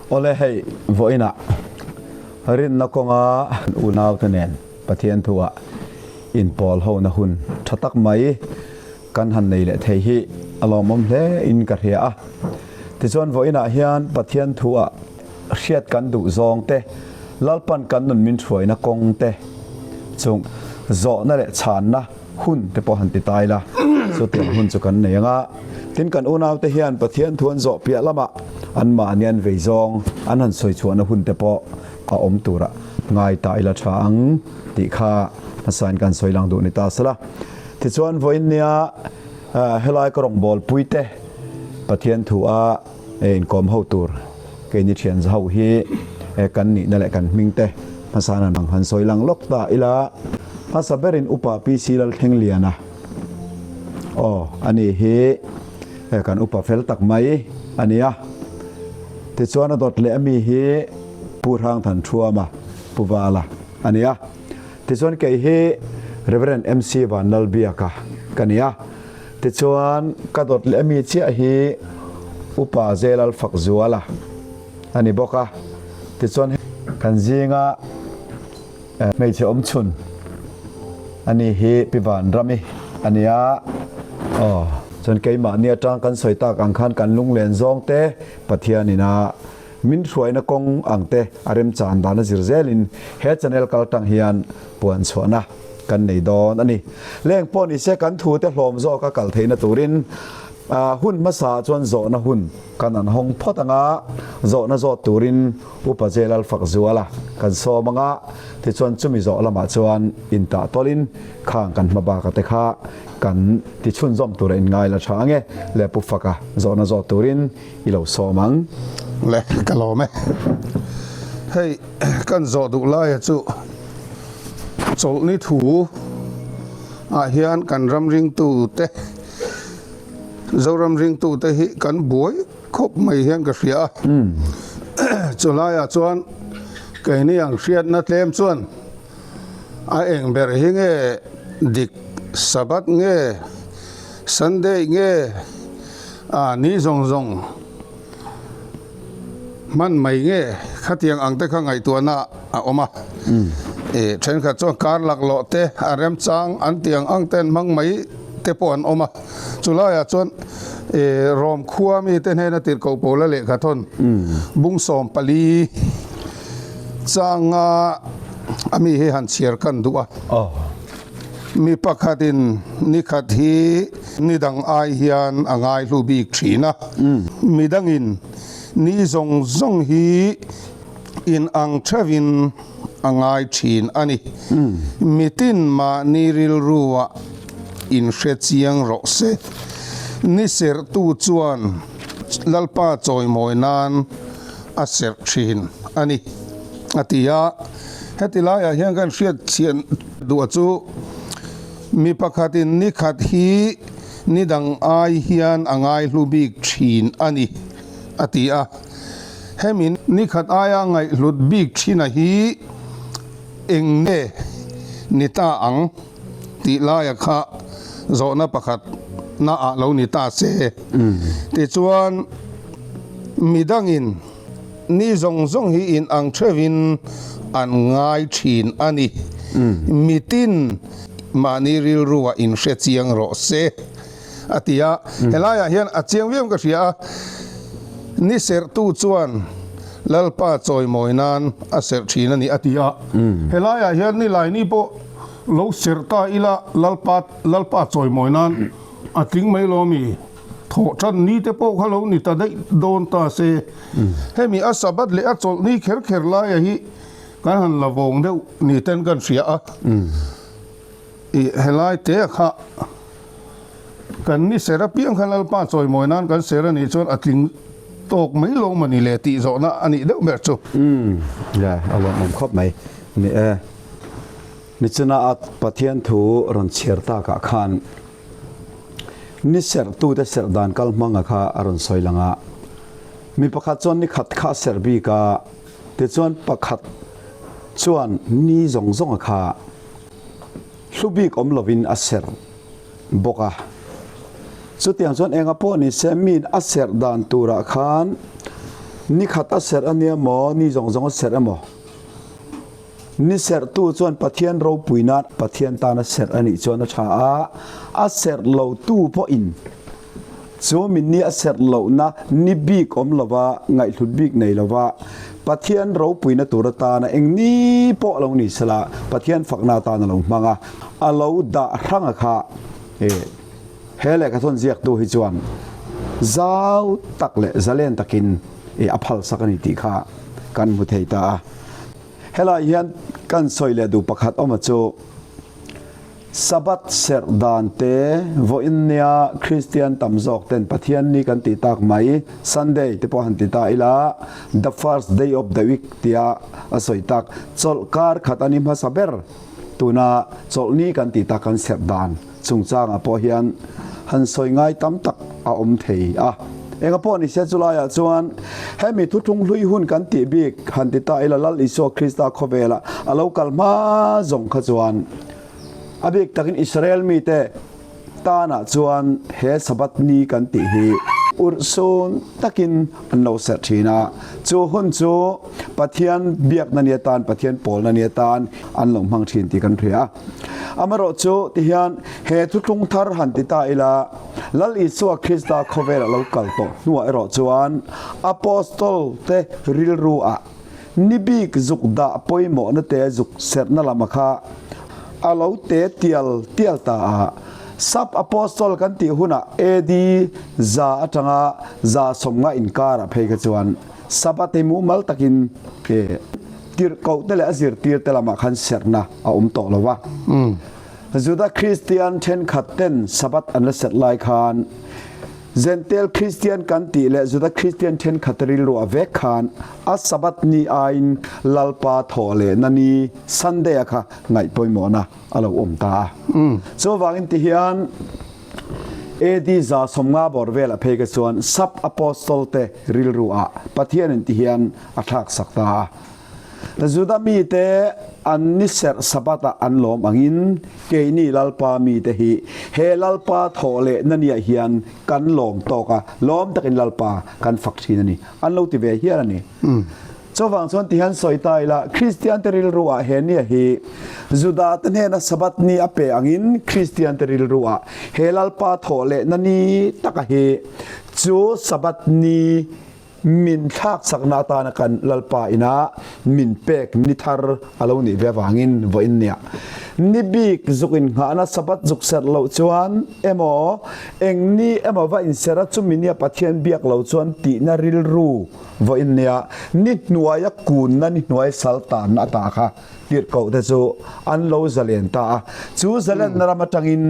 Awle hei vawiinah rinna kawnga unaute nen Pathian thuah inpawl hona hun tha tak mai kan han nei leh thei hi a lawmawm hle in ka hria a. Tichuan vawiinah hian Pathian thuah hriat kan duh zawng te, Lalpan kan nun min hruaina kawng te chung zawhna leh chhanna hun te pawh han ti ta ila, chutiang hun chu kan nei ang a. Tin kan unaute hian Pathian thu an zawh piah lamah anmahni an vei zawng an han sawi chhuahna hun te pawh a awm turah ngai ta ila tha ang tih kha hmasain kan sawi lang duh ni ta sela. Tichuan vawiin nia helai ka rawngbawlpui te Pathian thu a inkawm ho tur keini thian ho hi kan nihna leh kan hming te hmasa nan ang han sawi lang lawk ta ila. Hmasa berin Upa PC Lalthlengliana aw ani hi kan upa fel tak mai a ni a. Tichuan a dawt leh ami hi Pu Hrangthanthuama Pu Vala a ni a. Tichuan kei hi Rev. MC Vanlalbiaka ka ni a, tichuan ka dawt leh ami chiah hi Upa Zelal Fakzuala a ni bawk a, tichuan kan zinga hmeichhe awmchhun a ni hi Pi Vanrami a ni a, aw chuan keimahni atang kan sawi tak ang khan kan lunglen zawng te Pathianin a Min hruaina kawng ang te a remchan dan a zir zelin he channel kal tang hian puan chhuahna kan nei dawn a ni. Leng pawh ni se kan thu te hlawm zawk a kal theihna turin hun hmasa ah chuan zawhna hun kan an hawng phawt ang a, zawhna zawt turin Upa Jelal Fakzuala kan sawm ang a, tichuan chumi zawh lamah chuan intah tawlhin khang kan hma baka te kha kan ti chhunzawm tura inngai la tha ang e le Pu Faka zawhna zawt turin I lo sawm ang. Le, ka lawm e. Hei, kan zawh duh laia chu chawlhni thu ah hian kan ram ringtute, Zoram ringtute hi kan buai khawp mai hian ka hria a. Chulaiah chuan keini ang hriatna tlem chuan A eng ber hi nge dik Sabbath nge Sunday nge a ni zawng zawng hman mai nge khatiang ang te kha ngaihtuahna a awm a. I thenkhat chuan kar laklawh te a remchang an tiang ang ten hmang mai te pawh an awm a. Chulaiah chuan i Rom khua mite hnena tirhkoh Paula lehkha thawn bung 14 Changa a mi hi han chhiar kan duh a. Mi pakhatin ni khat hi ni dang ai hian a ngaihlu bik thin a. Mi dangin ni zawng zawng hi in ang theuhin a ngai thin a ni. Mitin mahni rilruah inhre chiang rawh se. Ni serhtu chuan Lalpa chawimawi nan a serh thin a ni, a ti a. Heti laiah hian kan hriat chhian duh chu mi pakhatin ni khat hi ni dang ai hian a ngaihlu bik thin a ni, a ti a. Hemi ni khat aia ngaihhlut bik thina hi eng nge ni ta ang tih laia kha zawhna pakhat naah lo ni ta se. Tichuan, midangin ni zawng zawng hi in ang theuhin an ngai thin a ni. Mitin mahni rilruah in hre chiang rawh se, a ti a. Helaiah hian a chiang viau ka hria a, ni serhtu chuan Lalpa chawimawi nan a serh thin a ni, a ti a. Helaiah hian ni laini pawh lo serh ta ila Lalpa Lalpa chawimawi nan a tling mai lo mi? Thawh tan ni te pawh kha lo ni ta daih dawn ta se. Hemi a Sabbath leh a chawlh ni kher kher laia hi kan han la vawng deuh ni ten kan hria a. I helai te kha kan ni ser apiang khan Lalpa chawimawi nan kan ser a nih chuan a tling tawk mai lo maw ni le tih zawhna a nih deuh ber chu. Umm, le a lawmawm khawp mai. Ni e, nichina a Pathian thu rawn chhiar takah khan Ni serhtute serh dan kal hmanga kha a rawn sawi lang a. Mi pakhat chuan ni khat kha a serh bik a, tichuan pakhat chuan ni zawng zawnga kha hlu bik awm lovin a serh bawk a. Chutiang chuan enga pawh ni se miin a serh dan turah khan. Ni khat a serh a nia maw, ni zawng zawng a serh emaw? Ni serhtu chuan Pathian ropui nan Pathian tana serh a nih chuan a tha a, a serh lotu pawhin chu mi ni a serh lohna ni bik awm lova, ngaihhlut bik nei lova Pathian ropuina tur atana eng ni pawh lo ni sela Pathian fakna atan a lo hmang a, a lo dah hrang a kha e. He lehkhathawn ziaktu hi chuan zau tak leh zalen takin e a phalsak a ni tih kha kan hmu thei ta a. Helai hian kan sawi leh duh pakhat awm a chu, Sabbath serh dan te vawiin nia Kristian tam zawk ten Pathian ni kan tih tak mai, Sunday te pawh han ti ta ila, the first day of the week tia a sawi tak, chawlh kar khat a ni hmasa ber tuna chawlhni kan tih tak kan serh dan chungchangah pawh hian han sawi ngai tam tak a awm thei a. Enga pawh ni se chulaiah chuan hemi thuthlung hlui hun kan tih bik han ti ta ila Lal Isua Krista khawvelah a lo kal hma zawng kha chuan a bik takin Israel mite tanah chuan he Sabbath ni kan tih hi urhsun takin an lo serh thin a. Chu hun chu Pathian biakna ni atan, Pathian pawlna ni atan an lo hmang thin tih kan hria a. Amaherawh chu tihian he thuthlung thar han ti ta ila, Lal Isua Krista khawvel a lo kal tawh hnuah erawh chuan Apostol te rilru ah ni bik zuk dah pawimawhna te zuk serhna lama kha a lo te tial tial ta a. Sap Apostol kan tih hunah AD 100 atanga 150 inkarah phei kha chuan Sabbath hi mumal takin tirhkoh te leh a zirtir te lamah khan serhna a awm tawh lo va. Juda Kristian thenkhat ten Sabbath an la serh lai khan Jentail Kristian kan tih leh Juda Kristian thenkhat te rilru a vek khan a Sabbath ni aiin Lalpa thawh lehna ni Sunday a kha ngaih pawimawhna a lo awm ta a. Chuvangin tihian AD 150 bawr velah phei kha chuan Sap Apostol te rilru ah Pathianin tihian a thlak sak ta a. Juda mite an ni serh Sabbath ah an lawm angin keini Lalpa mite hi he Lalpa thawh lehna niah hian kan lawm tawk a, lawm takin Lalpa kan fak thin a ni. An lo ti ve hial a ni. Chuvang chuan tihian sawi ta ila, Kristiante rilru ah he nia hi Juda te hnena Sabbath ni a pe angin Kristiante rilru ah he Lalpa thawh lehna ni taka hi chu Sabbath ni min thlak sakna atana kan Lalpa ina min pek ni thar a lo nih ve avangin vawiin nia ni bik zuk innghahna Sabbath zuk serh loh chuan emaw eng ni emaw va inserh a chumi nia Pathian biak lo chuan tihna rilru Vawiin nia ni hnuaia kunna ni hnuai sal tanna ata kha tirhkoh te chu an lo zalen ta a. Chu zalenna ram atangin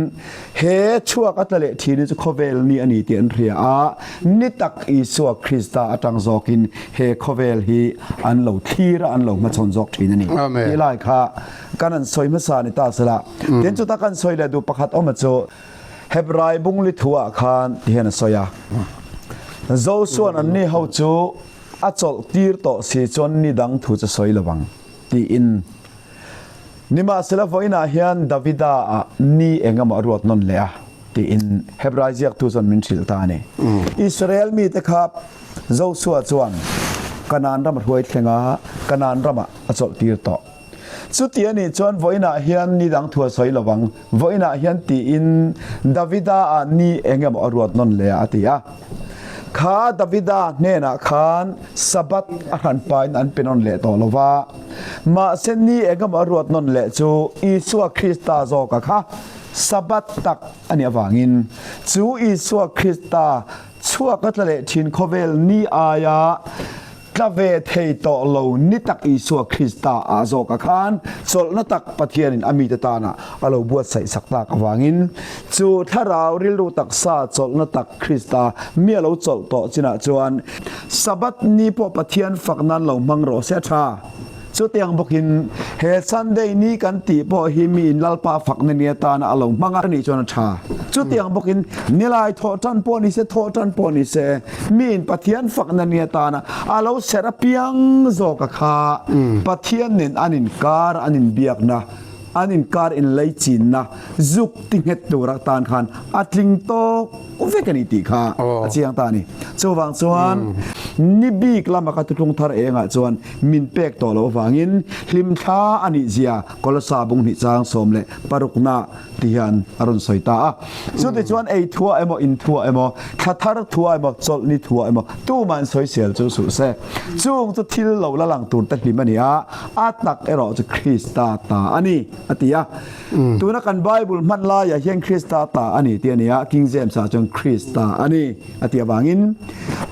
he chhuak a tla leh thin hi chu khawvel ni a ni tih an hria a, ni tak Isua Krista atang zawkin he khawvel hi an lo thlir a, an lo hmachhawn zawk thin a ni tih lai kha kan han sawi hmasa ni ta sela. Tin chuta kan sawi leh duh pakhat awm a chu Hebrai bungli thuah khan ti hian a sawi a, Josua'n anni ho chu a chawlh tir tawh si chuan ni dang thu chu sawi lo ang, tiin. Nimahsela vawiinah hian Davida ah ni eng emaw a ruat nawn leh a, tiin Hebrai ziaktu chuan min hrilh ta a ni. Israel mite kha Josua chuan Kanaan ram a hruai thleng a, Kanaan ramah a chawlh tir tawh. Chuti a nih chuan vawiinah hian ni dang thu a sawi lo vang, vawiinah hian tiin Davida ah ni eng emaw a ruat nawn leh a, a ti a. Kha Davida hnenah khan Sabbath a hranpain an pe nawn leh tawh lo va, mahse ni eng emaw a ruat nawn leh chu Isua Krista zawka kha Sabbath tak a nih avangin chu Isua Krista chhuak a tla leh thin khawvel ni aia Tla ve thei tawh lo ni tak Isua Krista ah zawkah khan chawlhna tak Pathianin a mite tana a lo buatsaih sak tak avangin chu thlarau rilru taksa chawlhna tak Krista mi a lo chawlh tawh chinah chuan Sabbath ni pawh Pathian fak nan lo hmang rawh se a tha. Chutiang bawkin he Sunday ni kan tih pawh hi miin Lalpa fakna ni atana a lo hmang a nih chuan a tha. Chutiang bawkin nilai thawhtan pawh ni se, thawhtan pawh ni se, miin Pathian fakna ni atana a lo serh apiang zawka kha Pathian nen an inkar, an inbiakna, an inkar inleichinna zuk ti nghet tur atan khan a tling tawk vek a ni tih kha a chiang ta a ni. Chuvang chuan. Ni bik lama ka thuthlung thar engah chuan min pek tawh loh avangin hlimthla a nih zia Kolosa bung hnih chang 16 na ti hian a rawn sawi ta a. Chutichuan ei thuah emaw, in thuah emaw, thla thar thuah emaw, chawlhni thuah emaw tumahin sawisel chu suh se. Chung chu thil lo la lang tur te hlim a ni a, a tak erawh chu Krista ta a ni, a ti a. Tuna kan Bible hman laiah hian Krista ta a ni tih a ni a, King James-ah chuan Krista a ni a tih avangin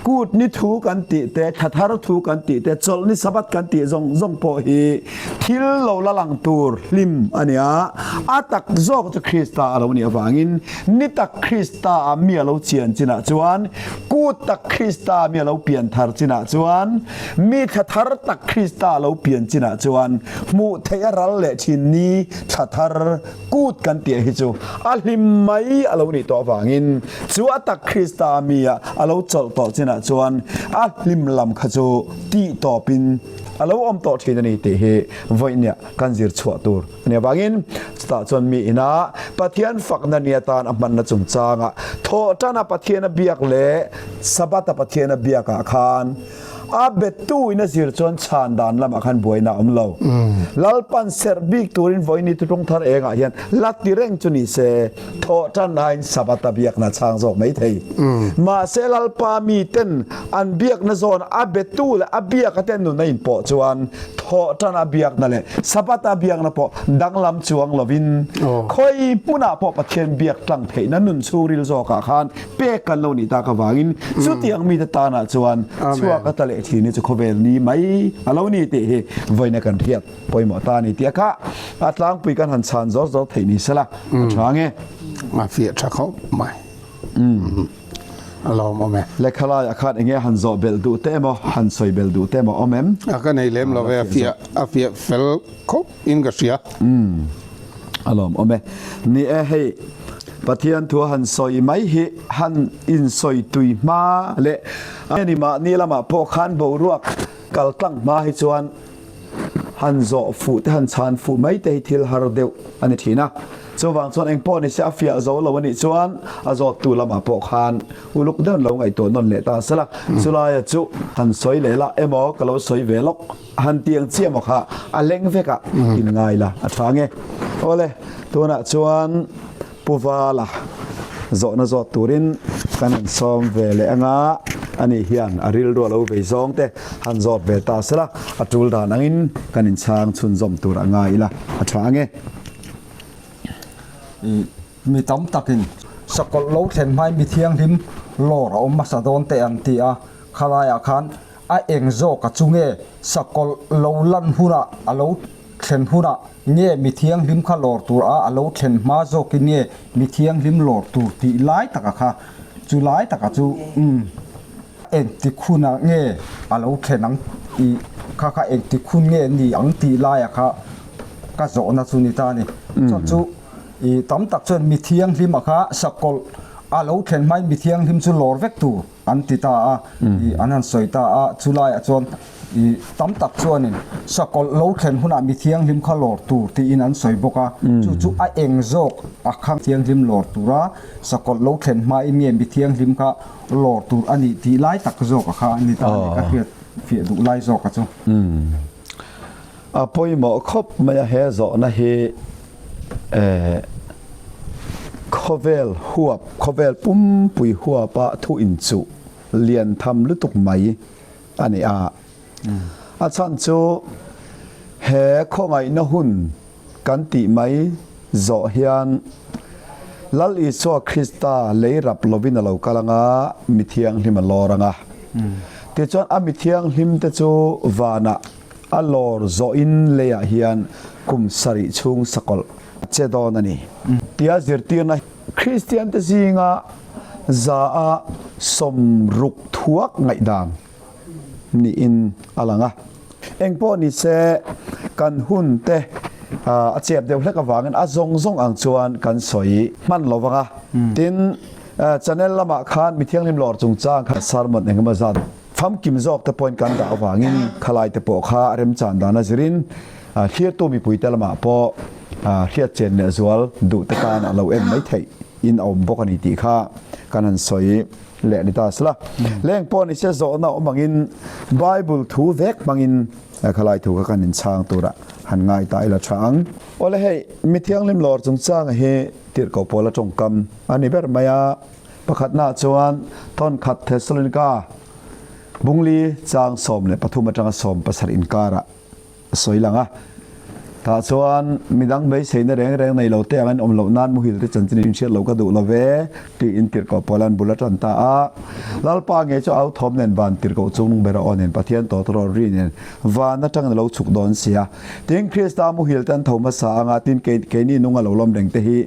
kut ni thu kan tih te, thla thar thu kan tih te, chawlhni Sabbath kan tih zawng zawng pawh hi thil lo la lang tur hlim a ni a, a tak zawk chu Krista a lo nih avangin ni tak Krista ah mi a lo chian chinah chuan kut tak Krista mi a lo pian thar chinah chuan mi thla thar tak Krista a lo pian chinah chuan hmuh theih a ral leh thin ni thla thar kut kan tih hi chu a hlim mai a lo nih tawh avangin chu a tak Krista mi ah a lo chawlh tawh chinah chuan a hlim lam kha chu tih tawpin a lo awm tawh thin a ni tih hi vawinia kan zir chhuah tur a nih avangin chutah chuan mi ina Pathian fakna ni atan a hmanna chungchangah thawhṭana Pathian a biak leh Sabbath-a Pathian a biakah khan a bettu in a zir chuan chhan dan lamah khan buaina a awm lo. Lalpan serh bik turin vawiini tutlung thar engah hian la ti reng chu ni se thawhṭan aiin Sabbath-a biakna chhang zawk mai thei. Mahse Lalpa miten an biakna zawn a betu leh a biaka te nun a inpawh chuan thawhṭan a biakna leh Sabbath a biakna pawh danglam chuang lovin khawi hmunah pawh Pathian biak tlang theihna nun chhungril zawkah khan pek kan lo nih tak avangin chutiang mite tanah chuan chhuak a tla leh thin hi chu khawvel ni mai a lo ni tih hi vawiina kan hriat pawimawh ta a ni tih a kha a tlangpui kan han chhan zawr zawr theih ni sela a tha nge. A fiah tha khawp mai. A lawmawm e. Lehkha laiah khan enge han zawh belh duh te emaw han sawi belh duh te emaw awm em? A ka nei lem lo ve, a fiah a fiah fel khawp in ka hria. A lawmawm e. Ni e hei Pathian thu a han sawi mai hi han insawi tui hma leh a ni mahni lamah pawh khan boruak kal tlang hma hi chuan han zawh fuh te han chhan fuh mai te hi thil har deuh a ni thin a. Chuvang chuan eng pawh ni se a fiah zo lo a nih chuan a zawttu lamah pawh khan uluk deuhin lo ngaihtuah nawn leh ta sela chulaia chu han sawi leh la emaw ka lo sawi ve lawk han ti ang chiah maw kha a leng vek a in ngai la a tha nge. Awle tunah chuan Pu Vala zawhna zawt turin kan han sawm ve leh anga ani hian a rilru a lo vei zawng te han zawt ve ta sela a tul dan angin kan inchhang chhunzawm tur a ngai ila a tha ange. I mi tam takin sakawlh lo thlen hmain mi thianghlim lawr a awm hmasa dawn teh an ti a, khalaiah khan a eng zawk a chu nge sakawlh lo lan hunah a lo thlen hunah nge mi thianghlim kha lawr tur a a lo thlen hma zawkin nge mi thianghlim lawr tur tih lai taka kha chu lai taka chu umm engtik hunah nge a lo thlen ang tih kha kha engtik hun nge ni ang tih laia kha ka zawhna chu ni ta a ni. Chuan chu i tam tak chuan mi thianghlim a kha sakawlh a lo thlen hmain mi thianghlim chu lawr vek tur an ti ta a, i an han sawi ta a, chu laiah chuan i tam tak chuanin sakawlh lo thlen hunah mi thianghlim kha lawr tur tiin an sawi bawk a, chu chu a eng zawk a kha thianghlim lawr tura sakawlh lo thlen hmain nge mi thianghlim kha lawr tur a nih tih lai tak zawk a kha a ni ta a ni, ka hriat fiah duh lai zawk a chu. A pawimawh khawp mai a he zawhna hi khawvel huap, khawvel pumpui huapa thu inchuh lian tham lutuk mai a ni a. A chhan chu he khawngaihna hun kan tih mai zawh hian Lal Isua Krista lei rap lovin a lo kal ang a, mi thianghlim a lawr ang a. Tichuan a mi thianghlimte chu vanah A lawr zawhin leiah hian kum sarih chhung sakawlh a che dawn a ni. Tia zirtirna Kristiante zinga za a 60 thuak ngaihdan niin a lang a. Engpawh ni se, kan hun te a chep deuh hlek avangin a zawng zawng ang chuan kan sawi hman lo vang a. Tin, channel lamah khan mithianghlim lawr chungchang kha sermon engemaw zat Famkim zawk te pawhin kan dah avangin khalai te pawh kha remchan dan a zirin thlirtu mipui te lamah pawh hriatchen leh zual duh te tan a lo en mai theih in a awm bawk a ni tih kha kan han sawi leh ni ta sela. Leng pawh ni se zawhna awm angin Bible thu vek hmangin khalai thu kha kan inchhang tura han ngai ta ila tha ang. Awle hei, mi thianghlim lawr chungchanga hi tirhkoh pawla tawngkam a ni ber mai a. Pakhatna chuan thawnkhat Thessalonika bungli chang 13 atanga 17 inkarah a sawi lang a. Tah chuan midang beiseina reng reng nei lo te angin awm loh nan muhil te chanchin in hriat loh ka duh lo ve tiin tirhkoh pawl an bul a tan ta a. Lalpa nge chu au thawm nen van tirhkoh chungnung ber a aw nen Pathian tawtawrawt ri nen van atangin a lo chhuk dawn sia. Tin Krista muhil te an tho hmasa anga tin keini nung a lo lawm reng te hi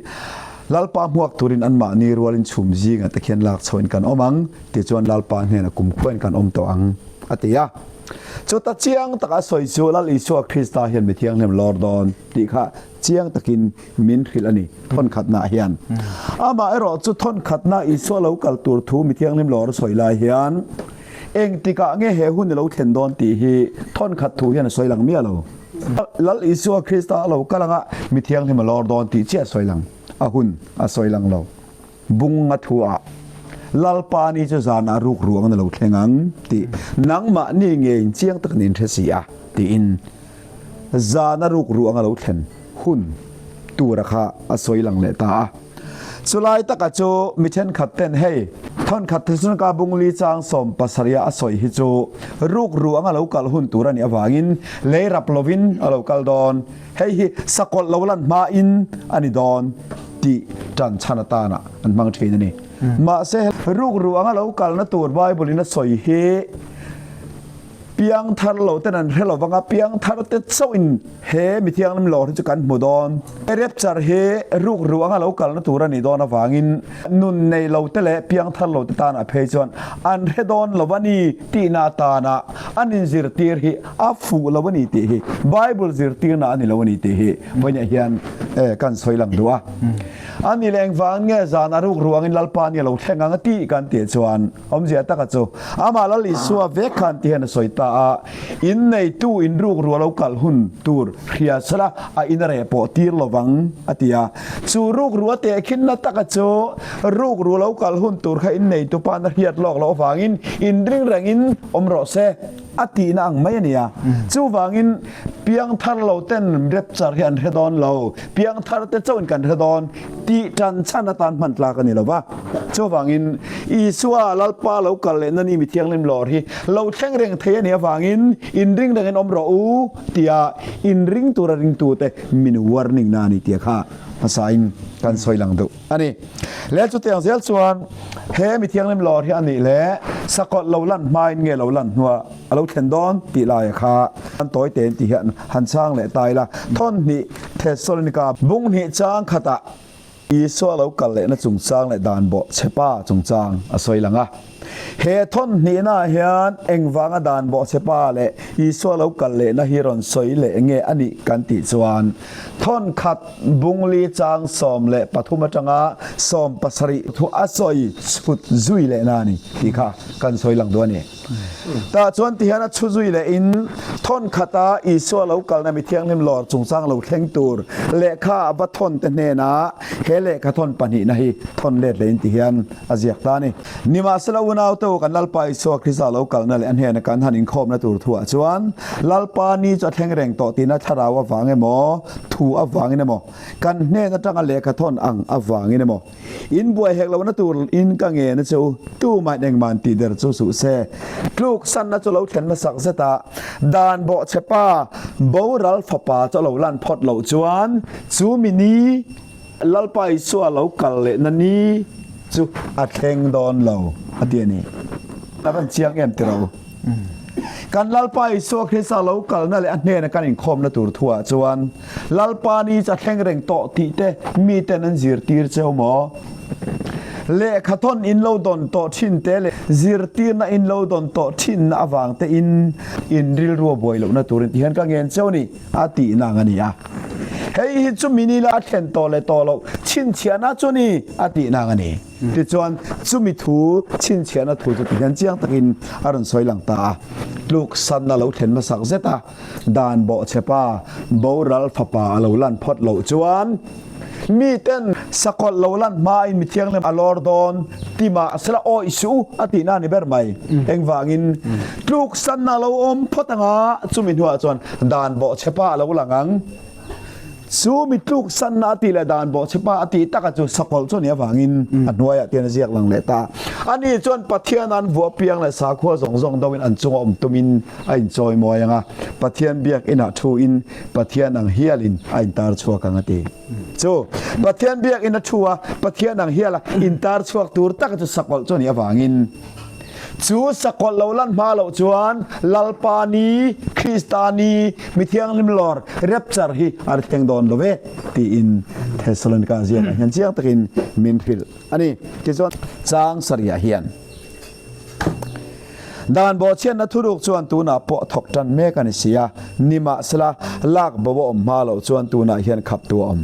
Lalpa hmuak turin anmahni rualin chhum zingah te khian lak chhoin kan awm ang tichuan Lalpa hnenah kumkhuain kan awm tawh ang a ti a. Chuta chiang taka sawi chu Lal Isua Krista hian mi thianghlim lawr dawn tih kha chiang takin min hrilh a ni thawnkhatnaah hian. Amah erawh chu thawnkhatna Isua lo kal tur thu mi thianghlim lawr a sawi lai hian engtikah nge he hun i lo thlen dawn tih hi thawnkhat thu hian a sawi lang miah lo. Lal Isua Krista a lo kal anga mi thianghlim a lawr dawn tih chiah a sawi lang, a hun a sawi lang lo. Bunga thu-ah, Lalpa ni chu zanah ruk ruang na lo thleng ang tih nangmahni ngeiin chiang takin in hre si a, tiin zana ruk ruang a lo thlen hun tura kha a sawi lang leh ta a. Chulai taka chu mi thenkhat ten hei thawnkhat Thesalonika bungli chang 70 a sawi hi chu ruk ruang a lo kal hun tur a nih avangin lei rap lovin a lo kal dawn, hei hi sakawlh lo lan hmain a ni dawn. tih tan chhan atana an hmang thin a ni. Mahse, rukru anga lo kalna tur Bible in a sawi hi piangthar lo ten an hre lo vanga piangthar te chauh in he mi thianghlim lawr hi chu kan hmu dawn. Rapture hi rukru anga lo kalna tur a nih dawn avangin nun nei lo te leh piangthar lo te tan a phei chuan an hre dawn lo a ni tihna atana an inzirtir hi a fuh lo a ni tih hi Bible zirtirna a ni lo a ni tih hi Vawiinah hian kan sawi lang duh a. A ni leh engvang nge zan a ruk ruangin Lalpa ni a lo thleng ang a tih kan tih chuan awmzia taka chu amah Lal Isua vek khan ti hian a sawi ta a, Inneitu in ruk rua lo kal hun tur hria sela a in a reh pawh tir lo vang a ti a. Chu ruk rua tehkhinna taka chu ruk rua lo kal hun tur kha inneitu pa'n a hriat lawk loh avangin inring rengin awm rawh se. A tihna ang mai a ni a. Chuvangin piangthar lo ten rapture hi an hre dawn lo, piangthar te chauhin kan hre dawn tih tan chhan atan hman tlak a ni lo va. Chuvangin Isua Lalpa lo kal lehna ni mi thianghlim lawr hi lo thleng reng thei a nih avangin inring rengin awm rawh u tia inring tura ringtute min warning na a ni tia kha hmasain kan sawi lang duh a ni. Le chutiang zel chuan he mi thianghlim lawr hi a nih le sakawlh lo lan hmain nge lo lan hnuah a lo thlen dawn tih laia kha an tawi tein ti hian han chang leh ta ila. Thawnhnih Thessalonika bung hnih chang khatah Isua lo kal lehna chungchang leh dan bawh chhepa chungchang a sawi lang a. He thawnhnihnaah hian engvanga dan bawh chhepa leh Isua lo kal lehna hi rawn sawi leh nge a nih kan tih chuan Thawnkhat bungli chang 13 atanga 17 thu a sawi chhut zui lehna a ni tih kha kan sawi lang duh a ni. Tah chuan tihian a chhu zui lehin thawnkhata Isua lo kalna mi thianghlim lawr chungchang lo thleng tur lehkha a va thawn te hnenah he lehkha thawn pahnihna hi thawn let lehin tihian a ziak ta a ni. Nimahsela unaute u kan Lalpa Isua Krista lo kalna leh a hnena kan han inkhawmna tur thuah chuan Lalpa ni chu a thleng reng tawh tihna thlarau avang emaw, thu avangin emaw, kan hnen atanga lehkha thawn ang avangin emaw, in buai hek lohna tur in ka ngen a che u, tumahin engmah an tih der chu suh se. Tluksanna chu lo thlen hmasak zet a, dan bawhchhepa boral fapa chu a lo lan phawt loh chuan chu mi ni, Lalpa Isua lo kal lehna ni chu a thleng dawn lo a ti a ni. A van chiang em tiro. Kan Lalpa Isua Krista lo kalna leh a hnena kan inkhawmna tur thuah chuan Lalpa ni chu a thleng reng tawh tih te miten an zirtir cheu maw? Lehkha thawn in lo dawn tawh thin te leh zirtirna in lo dawn tawh thinna avang te in in rilru a buai lohna turin ti hian ka ngen cheu a ni. A tihna ang a ni a. Hei hi chu minila a thlen tawh leh tawh loh chhinchhiahna chu ni a tihna ang a ni. Tichuan, chumi thu chhinchhiahna thu chu tihian chiang takin a rawn sawi lang ta a. Tluksanna lo thlen hmasak zet a, dan bawhchhepa boral fapa a lo lan phawt loh chuan miten. Sakawlh lo lan hmain mi thianghlim a lawr dawn ti mah sela awih suh u a tihna a ni ber mai. Engvangin tluksanna a lo awm phawt anga chumi hnuah chuan dan bawhchhepa a lo lang ang. Chu mi tluksanna a tih leh dan bawhchhepa a tih taka chu sakawlh chu a nih avangin a hnuaiah tian a ziak lang leh ta. Ani chuan Pathian an vuah piang leh sakhua zawng zawng doin an chunga awm tumin a inchawi mawi ang a, Pathian biakinah thuin Pathian ang hialin a intar chhuak ang a ti. Chu Pathian biakinn a thu a, Pathian ang hiala intar chhuak tur taka chu sakawlh chu a nih avangin, chu sakawlh lo lan hma loh chuan Lalpa ni, Krista ni, mi thianghlim lawr, rapture, hi a ri thleng dawn lo ve tiin Thessalonika ziakah hian chiang takin min hrilh a ni. Tichuan, chang sarihah hian. Dan bawhchhiatna thuruk chuan tunah pawh thawk tan mek a ni si a, nimahsela lak bo a awm hma loh chuan tunah hian khaptu a awm.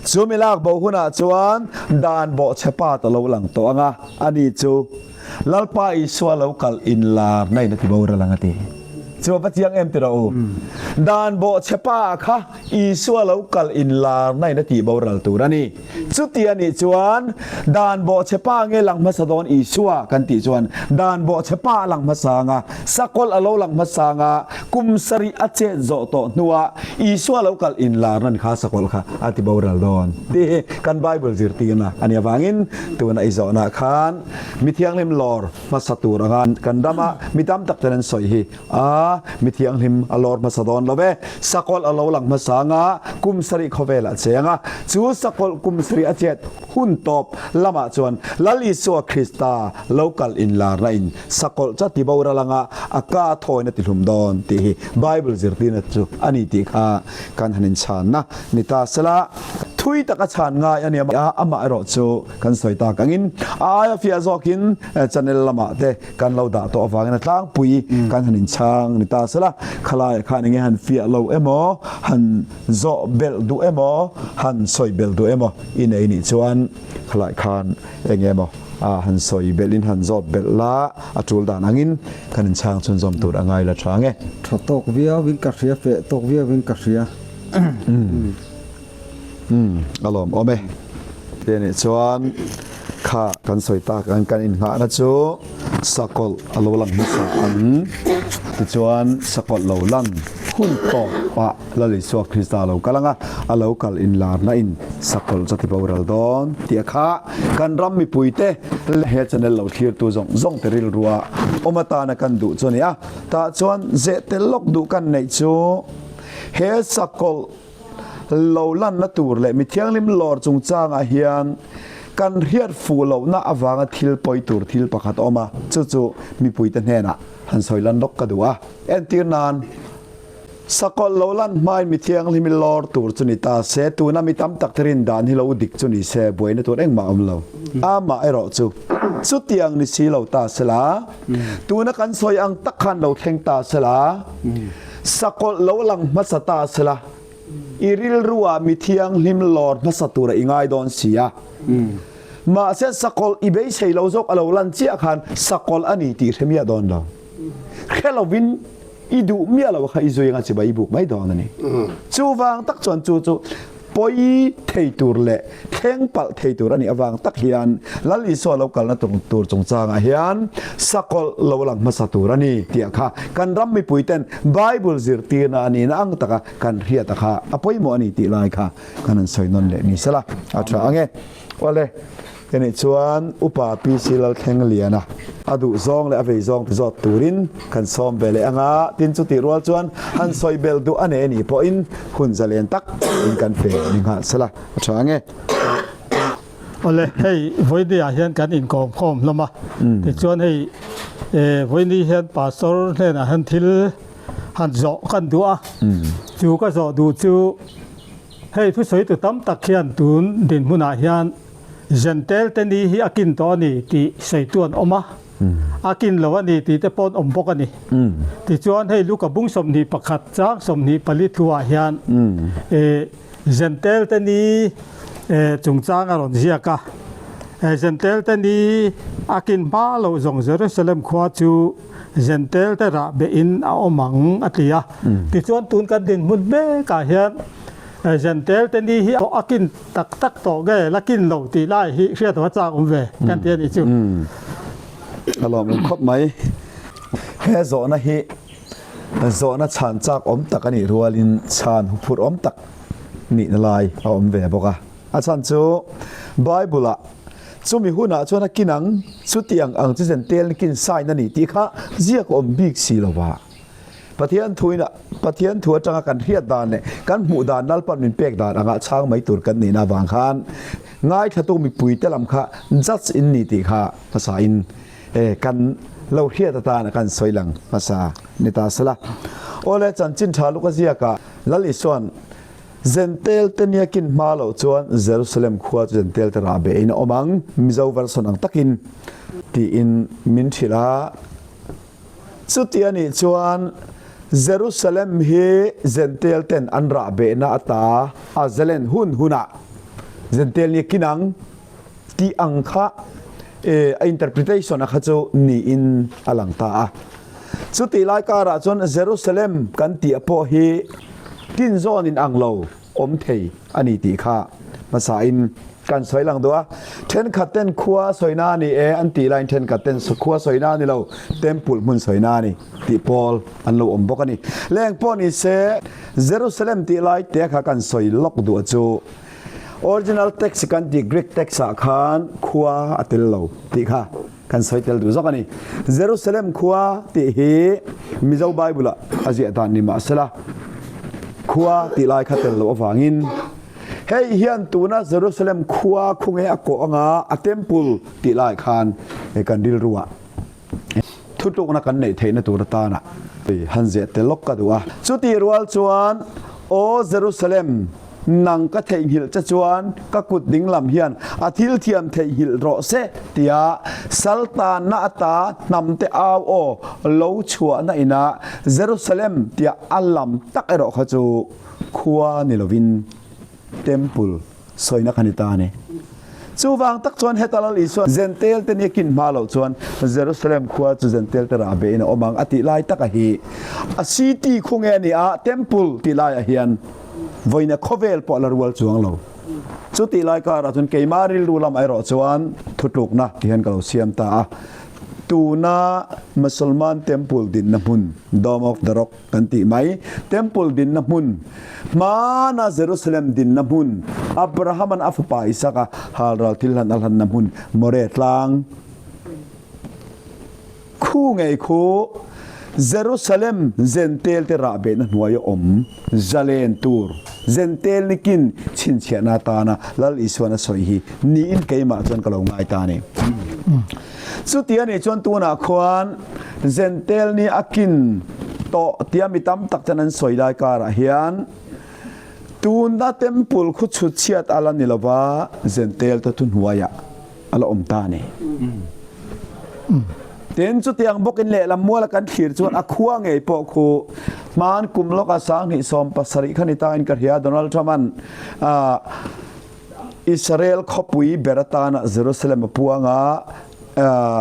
Chu mi lak bo hunah chuan dan bawhchhe pa ta lo lang tawh ang a, ani chu Lalpa Isua lo kal inlarna in a ti boral ang a ti. Chu a va chiang em ti rawh u. Dan bawhchhe pa kha Isua lo kal inlarna in a tih boral tur a ni. Chuti a nih chuan dan bawhchhe pa nge lang hmasa dawn Isua kan tih chuan dan bawhchhe pa a lang hmasa anga, sakawlh a lo lang hmasa anga, kum sarih a chet zawh tawh hnuah Isua lo kal inlar nan kha sakawlh kha a ti boral dawn tih hi kan Bible zirtirna a nih avangin tuna i zawhnaah khan mi thianghlim lawr hmasa tur anga kan rama mi tam tak ten an sawi hi A, mi thianghlim a lawr hmasa dawn lo ve. Sakawlh a lo lang hmasa anga kum sarih khawvel a cheng a. Chu sakawlh kum sarih a chet hun tawp lamah chuan Lal Isua Krista lo kal inlarna in sakawlh chu a ti boral anga a ka a thawin a ti hlum dawn tih hi Bible zirtirna chu a ni tih kha kan han inchhanna ni ta sela. Thui taka chhan ngai a nia amah erawh chu kan sawi tak angin a aia fiah zawkin channel lamah te Kan lo dah tawh avangin a tlangpui kan han inchhang ni ta sela, khalaiah khan enge han fiah lo emaw, han zawh belh duh emaw, han sawi belh duh emaw i nei nih chuan khalai khan enge emaw han sawi belhin han zawt belh la, a tul dan angin kan inchhang chhunzawm tur a ngai la tha ang e. Tha tawk viauin ka hria, feh tawk viauin ka hria. Umm a lawm awm e. Te nih chuan kha kan sawi tak ang kan innghahna chu sakawlh a lo lang hmasa ang. Tichuan sakawlh lo lan hun tawpah Lal Isua Krista a lo kal ang a, a lo kal inlarna in sakawlh chu a ti boral dawn tih a kha kan ram mipuite leh he channel lo thlirtu zawng zawng te rilrua awm atana kan duh chu a ni a. Tah chuan zeh tel lawk duh kan neih chu he sakawlh Lo lanna tur leh mi thianghlim lawr chungchangah hian kan hriat fuh lohna avanga thil pawi tur thil pakhat a awm a, chu chu mipuite hnenah han sawi lan lawk ka duh a. Entir nan, Sakawlh lo lan hmain mi thianghlim i lawr tur chu ni ta se, tuna mi tam tak te rin dan hi lo dik chu ni se, buaina tur engmah a awm lo. Amah erawh chu chutiang ni si lo ta sela, tuna kan sawi ang tak khan lo thleng ta sela, Sakawlh lo lang hmasa ta sela, i rilruah mi thianghlim lawr hmasa tura i ngai dawn si a. Mahse sakawlh i beisei lo zawk a lo lan chiah khan sakawlh a ni tih hre miah dawn lo. Hre lovin i duh miah lo kha i zui anga chibai i buk mai dawn a ni. Chuvang tak chuan chu chu pawi thei tur leh thleng palh thei tur a nih avang tak hian Lal Isua lo kalna tur chungchangah hian sakawlh lo lang hmasa tur a ni tih kha kan ram mipuiten Bible zirtirna a nihna ang taka kan hriat a kha a pawimawh a ni tih lai kha kan han sawi nawn leh ni sela a tha ang e. Awle. Hemi chuan Upa PC Lalthleng Liana a duh zawng leh a vei zawng ti zawt turin kan sawm ve leh ang a, tin chutih rual chuan han sawi bel duh a nei anih pawhin hun zalen tak in kan pe ni nghal sela a tha ang e. Awle, hei Vawiini ah hian kan inkawm khawm hlawm a, tichuan hei Vawiini hian Pastor hnenah hian thil han zawh kan duh a, chu ka zawh duh chu hei thusawitu tam tak hian tun dinhmunah hian Jentail te ni hi a kin tawh a ni tih sawitu an awm a, a kin lo a ni tih te pawh an awm bawk a ni. Tichuan hei Luka bung 21 chang 24 thuah hian Jentail te ni chungchang a rawn ziak a, Jentail te ni a kin hma loh zawng Jerusalem khua chu Jentail te rah behin a awm ang a ti a. Tichuan tun kan dinhmun mekah hian. Zentel te ni hi a kin tak tak tawh nge la kin lo tih lai hi hriat a chak awm ve kan ti a nih chu. A lawmawm khawp mai. He zawhna hi zawhna chhan chak awm tak a nih rualin chhan huphurh awm tak nihna lai a awm ve bawk a. A chhan chu Bible ah chumi hunah chuan a kin ang, chutiang ang chu Zentel ni kin sign a ni tih kha ziak awm bik si lo va. Pathian thuin Pathian thu atanga kan hriat dan leh kan hmuh dan Lalpan min pek dan anga chhang mai tur kan nihna avang khan ngaithlatu mipuite lam kha judge in ni tih kha hmasa in kan lo hriat atana kan sawi lang hmasa ni ta sela. Awle chanchin tha luk a ziakah Lal Isuan Zentel te nia kin hma loh chuan Jerusalem khua chu Zentel te rah behin a awm ang Mizo version ang takin tiin min hrilh a. Chuti a nih chuan Jerusalem hi Jentail ten an rah behna ata a zalen hun hunah Jentail nih kin ang tih ang kha a interpretation a kha chu niin a lang ta a. Chutih lai karah chuan Jerusalem kan tih pawh hi tinzawn in ang lo. awm thei a ni tih kha hmasain kan sawi lang duh a. Thenkhat ten khua sawina a ni e an tih laiin thenkhat ten khua sawina a ni lo, temple hmun sawina a ni tih pawl an lo awm bawk a ni. Leng pawh ni se Jerusalem tih lai te kha kan sawi lawk duh chu original text kan tih Greek text ah khan khua a tel lo tih kha Kan sawi tel duh zawk a ni. Jerusalem khua tih hi Mizo Bible-ah a ziah dan ni mah sela, khua tih lai kha tel loh avangin hei hian tuna Jerusalem khua khu nge a kawh anga a temple tih lai khan kan rilruah thutlukna kan neih theihna tur atana han ziah tel lawk ka duh a. Chutih rual chuan, Aw Jerusalem! Nang ka theihnghilh che chuan ka kut dinglam hian a thil thiam theihnghilh rawh se tia saltanna ata hnamte au aw lo chhuahna inah Jerusalem tia a lam tak erawh kha chu khua ni lovin Temple sawina kha ni ta a ni. Chuvang tak chuan heta Lal Isua Jentail te nia kin hma loh chuan Jerusalem khua chu Jentail te rah behin a awm ang a tih lai taka hi a city khu nge a ni a, Temple tih laiah hian vawiina khawvel pawh a la rual chuang lo. Chu tih lai karah chuan keimah rilru lamah erawh chuan thutlukna ti hian ka lo siam ta a. Tuna Musalman Temple dinna hmun Dome of the Rock, Kan tih mai, Temple dinna hmun, hmana Jerusalem dinna hmun, Abraham-a'n a fapa Isaka halral thil hlan a hlanna hmun, Moreh tlang khu ngei khu Jerusalem Jentail te rahbehna hnuaia awm zalen tur Jentail nikin chhinchhiahna atana Lal Isuan a sawi hi niin keimah chuan ka lo ngai ta a ni. Chuti a nih chuan tunah khuan Jentail nih a kin tawh tia mi tam tak ten an sawi lai karah hian tuna temple khu chhut chhiat a la ni lova Jentail te thuhnuaiah a la awm ta a ni. Tin, chutiang bawkin lehlam muala kan thlir chuan a khua ngei pawh khu hman kum lawka 2017 kha ni tain ka hria Donald Trump-a'n Israel khawpui ber atana Jerusalem a puang a,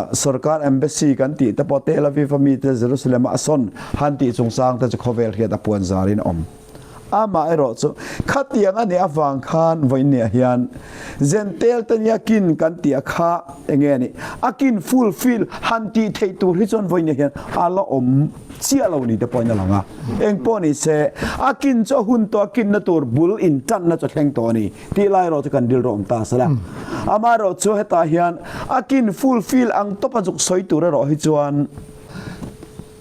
sorkar embassy kan tih te pawh Tel Aviv a mite Jerusalem a sawn han tih chungchang te chu khawvel hriat a puan zarin a awm. Amah erawh chu khatiang a nih avang khan vawiinniah hian Jentail te nia kin kan tih a kha enge a nih? A kin fulfill han tih theih tur hi chuan vawiinniah hian a la awm chiah lo ni te pawhin a lang a. Eng pawh ni se, a kin chu a hun tawh a kinna tur bul intanna chu a thleng tawh a ni tih lai erawh chu kan rilru awm ta sela. Amaherawh chu hetah hian a kin fulfill ang tawp a zuk sawi tur erawh hi chuan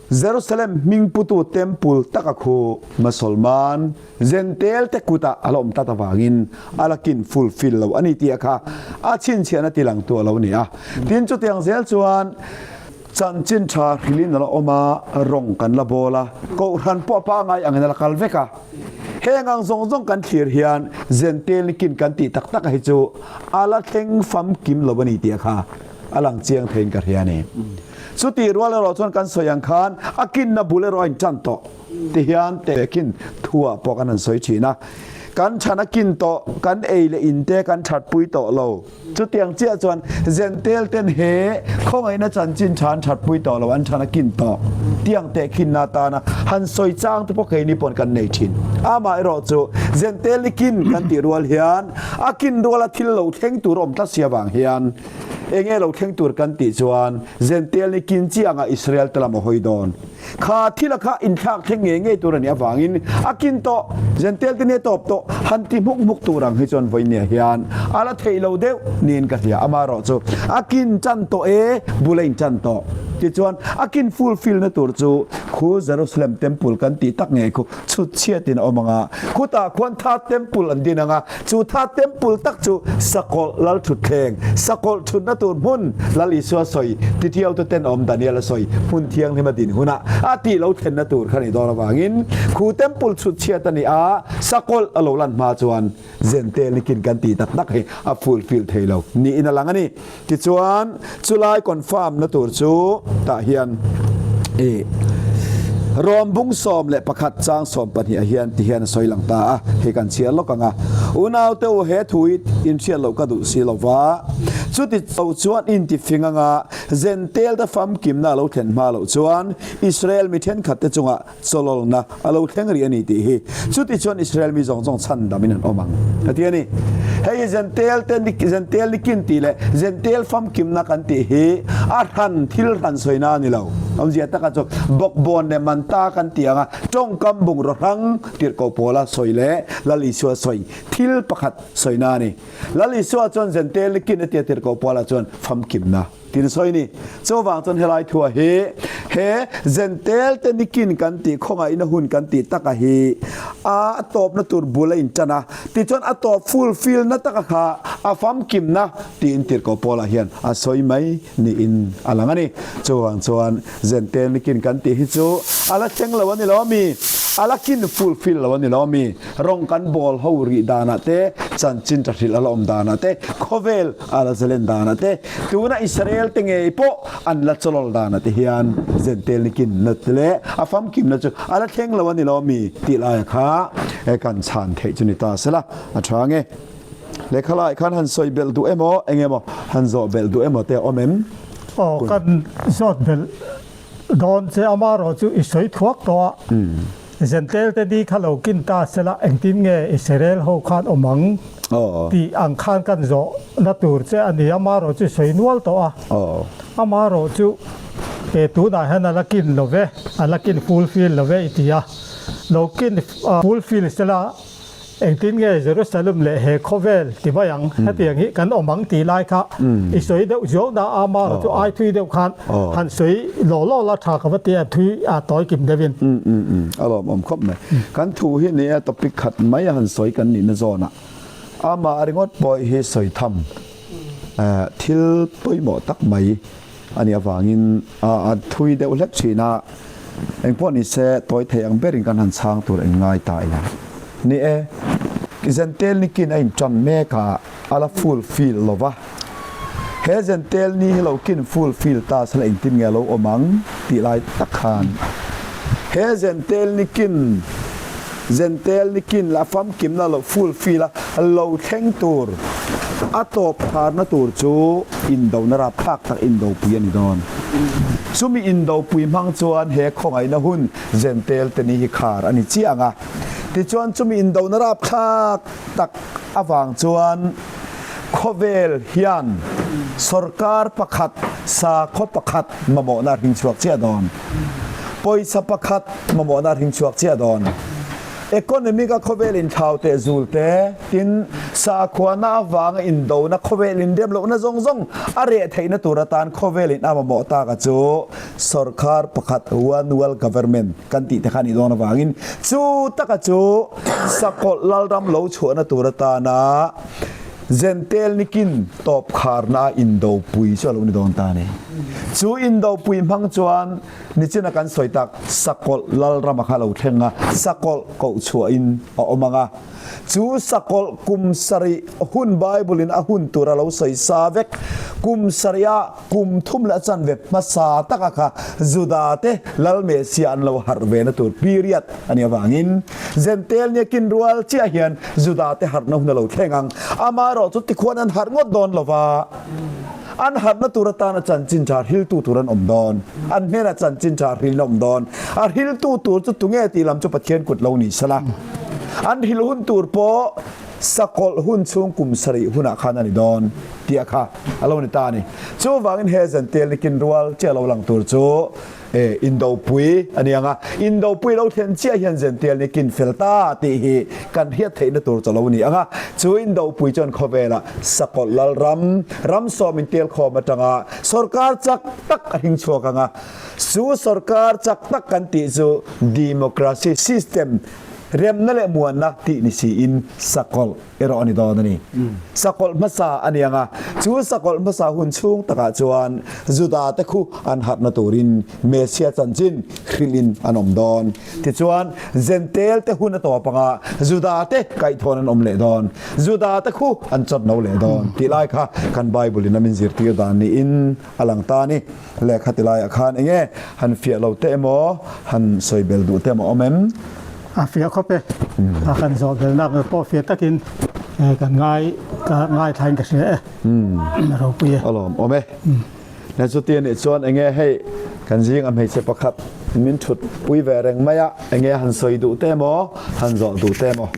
Jerusalem hming putu temple taka khu Mosolman Jentail te kutah a la awm tlat avangin a la kin fulfill lo a ni tih a kha a chhinchhiahna tilangtu a lo ni a. Tin, chutiang zel chuan Chanchin tha hrilhin a la awm a, rawng kan la bawl a, kohhran pawh pangai angin a la kal vek a. Heng ang zawng zawng kan thlir hian Jentail nikin kan tih tak tak a hi chu a la thleng famkim lo a ni tih a kha a lang chiang theiin ka hria a ni. Chutih rual erawh chuan kan sawi ang khan a kinna bul erawh a intan tawh ti hian tehkhin thuah pawh kan han sawi thin a. Kan chhan a kin tawh, kan ei leh in te kan thatpui tawh lo. Chutiang chiah chuan Jentail ten he khawngaihna chanchin tha an thatpui tawh lo, an chhan a kin tawh. Tiang tehkhinna atana han sawi chang te pawh keini pawn kan nei thin. Amaherawh chu Jentail i kin kan tih rual hian a kin ruala thil lo thleng tur awm tlat si avang hian enge lo thleng tur kan tih chuan Jentail ni kin chi anga Israel te lam a hawi dawn. Kha thila kha inthlak thleng ngei ngei tur a nih avangin a kin tawh, Jentail te nia tawp tawh, han ti hmuk hmuk tur ang hi chuan vawinia hian a la theih lo deuh niin ka hria. Amaherawh chu a kin chan tawh e, bul a inchan tawh. Tichuan a kin fulfill na tur chu khu Jerusalem Temple kan tih tak ngei khu chhut chhiatin a awm ang a, khutah khuan Third Temple an din ang a, chu Third Temple tak chu Sakawlh Lal Thutthleng, Sakawlh thutna tur hmun, Lal Isua sawi, Titiaute tenawm Daniel a sawi, hmun thianghlim a din hunah a tih lo thlenna tur kha ni dawn avangin khu Temple chhut chhiat a ni a, Sakawlh a lo lan hma chuan Zentel nikin kan tih tak tak hi a fulfill thei lo niin a lang a ni. Tichuan, chulai confirm na tur chu tah hian i Rom bung 11 chang 12 ah hian ti hian a sawi lang ta a, hei kan chhiar lawk ang a. Unaute u he thu hi inhriat loh ka duh si lo va, chuti lo chuan intifing anga Jentail te famkimna a lo thlen hma loh chuan Israel mi thenkhat te chungah chawlawlna a lo thleng rih a ni tih hi. Chutichuan Israel mi zawng zawng chhandamin an awm ang, a ti a ni. Hei hi Jentail te ni, Jentail ni kin tih leh Jentail famkimna kan tih hi a hran thil hran sawina a ni lo. Awmzia taka chu bawkbawn leh manta kan tih anga tawngkam bungraw hrang tirhkoh pawla sawi leh Lal Isua sawi thil pakhat sawina a ni. Lal Isua chuan Jentail ni kin a tia tirhkoh pawlah chuan famkimna. Tin sawi ni. Chuvang chuan helai thua hi he Jentail te nikin kan tih khawngaihna hun kan tih taka hi a tawpna tur bul a intan a, tichuan a tawp fulfill na taka kha a famkimna tiin Tirhkoh Paula hian a sawi mai niin a lang a ni. Chuvang chuan Jentail nikin kan tih hi chu a la thleng lo a ni lo ami? A la kin fulfill lo a ni lo ami? Rawng kan bawl ho rih danah te, chanchin ta hrilh a la awm danah te, khawvel a la zalen danah te, tuna Israel te ngei pawh an la chawlawl danah te hian Jentail ni kinna te leh a famkimna chu a la thleng lo a ni lo mi tih laia kha kan chhan theih chu ni ta se la a tha nge. Lehkha laiah khan han sawi belh duh emaw eng emaw han zawh belh duh emaw te a awm em? Aw kan zawt belh dawn che amarawh chu i sawi thuak tawh a. Jentail te ni kha lo kin ta sela engtin nge Israel ho khan awm ang tih ang khan kan zawh na tur che a ni. Amarawh chu sawi nual tawh a. Amarawh chu e tunah hian a la kin lo ve, a la kin fulfill lo ve i ti a. Lo kin fulfill sela Engtin nge Jerusalem leh he khawvel ti mai ang, hetiang hi kan awm ang tih lai kha i sawi deuh zuau na a, amaherawh chu ai thui deuh khan han sawi law law la tha ka va ti a, thui a tawi kim deuhin. A lawmawm khawp mai. Kan thu hi nia topic khat mai a han sawi kan nihna zawnah amah ringawt pawh hi sawi tham thil pawimawh tak mai a nih avangin a thui deuh hlek thin a, engpawh ni se tawi thei ang berin kan han chhang tur eng ngai ta ila. Ni e, Jentail ni kin a inṭan mek a, a la full fill lo va. He Jentail ni hi lo kin full fill ta se la engtin nge a lo awm ang tih lai tak khan he Jentail ni kin Jentail ni kin la famkimna lo full fill a lo thleng tur a tawp tharna tur chu indona rapthlak tak indopui a ni dawn. Chumi indopui hmang chuan he khawngaihna hun Jentail te ni hi khar a ni chiah ang a. Tichuan chumi indona rapthlak tak avang chuan khawvel hian sorkar pakhat, sakhaw pakhat mamawhna a hring chhuak chiah dawn. Pawisa pakhat mamawhna a hring chhuak chiah dawn. Economic a khawvel inthlau teh zul te, tin sakhuana avanga indona khawvel inrem lohna zawng zawng a reh theihna tur atan khawvel in a mamawh tak a chu sorkar pakhat one world government kan tih te kha a nih dawn avangin chu taka chu sakawlh lalram lo chhuahna tur atana Jentail nikin tawp kharna a indopui chu a lo ni dawn ta a ni. Chu indopui hmang chuan nichina kan sawi tak sakawlh lalrama kha lo thleng a, sakawlh koh chhuahin a awm ang a. Chu sakawlh kum sarih hun Bible in a hun tur a lo sawi sa vek. Kum sarih ah kum thum leh a chanve hmasa taka kha Juda te Lal Messiah an lo harh ve na tur period a nih avangin Jentail nia kin rual chiah hian Juda te harhna hun a lo thleng ang. Amaherawh chu tikhuan an harh ngawt dawn lova. An harhna tur atana chanchin tha hriltu tur an awm dawn. An hnenah chanchin tha hrilna awm dawn. A hriltu tur chu tunge tih lam chu Pathian kut lo ni sela. An hril hun tur pawh sakawlh hun chhung kum sarih hunah khan a ni dawn tih a kha a lo ni ta a ni. Chuvangin he zantel ni kin rual chiah lo lang tur chu E, Indopui a ni ang a, Indopui lo thlen chiah hian Zential ni kin fel ta tih hi kan hriat theihna tur chu lo ni ang a, chu Indopui chuan khawvelah Sakawlh Lalram, ram sawm intelkhawm atanga sawrkar chak tak a hing chhuak ang a, chu sawrkar chak tak kan tih chu Democracy system, remna leh muanna tih ni siin Sakawlh. erawh a ni dawn a ni. Sakawlh hmasa a ni ang a, chu sakawlh hmasa hun chhung takah chuan Juda te khu an harhna turin Messia chanchin hrilhin an awm dawn. Tichuan, Jentail te hun a tawp ang a, Juda te kaihthawhna an awm leh dawn. Juda te khu an chawt no leh dawn tih lai kha kan Bible in a min zirtir dan niin a lang ta a ni. Lehkha ti laiah khan eng nge han fiah lo teh emaw, han sawi bel duh teh emaw awm em? A fiah khawp e. A kan zawh belnak ber pawh fiah takin kan ngai ka ngaithlain ka hria e. A ropui e. A lawm awm e. Nia chuti anih chuan eng nge hei kan zing a hmeichhe pakhat min thut pui ve reng mai a, eng nge han sawi duh teh emaw, han zawh duh teh emaw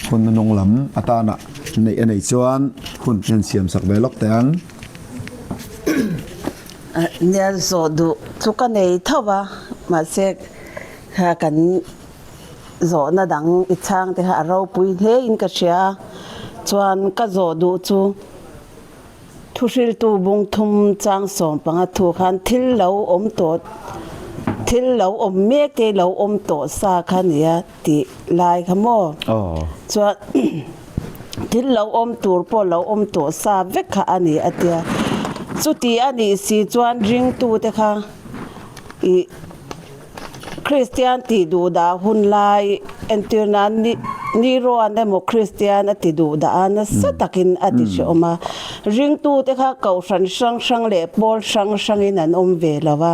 hun nunung lam atana neih a nei chuan hun hian siam sak ve lawk teh ang. Nia zawh duh chu ka nei tho va, mahse kha kan zawhna dang i chhang te kha a ropui hle in ka hria a, chuan ka zawh duh chu thuhriltu bung thum chang sawm panga thu khan thil lo awm tawh thil lo awm mek te lo awm tawh sa kha nia tih lai kha maw chuan thil lo awm tur pawh lo awm tawh sa vek kha a ni a tia chuti a nih si chuan ringtute kha ih Kristian tih duh dah hun lai entir nan ni ni ruan emaw Kristian a ti duh dah a nasa takin a ti hrehawm a ringtute kha kohhran hrang hrang leh pawl hrang hrangin an awm ve lo va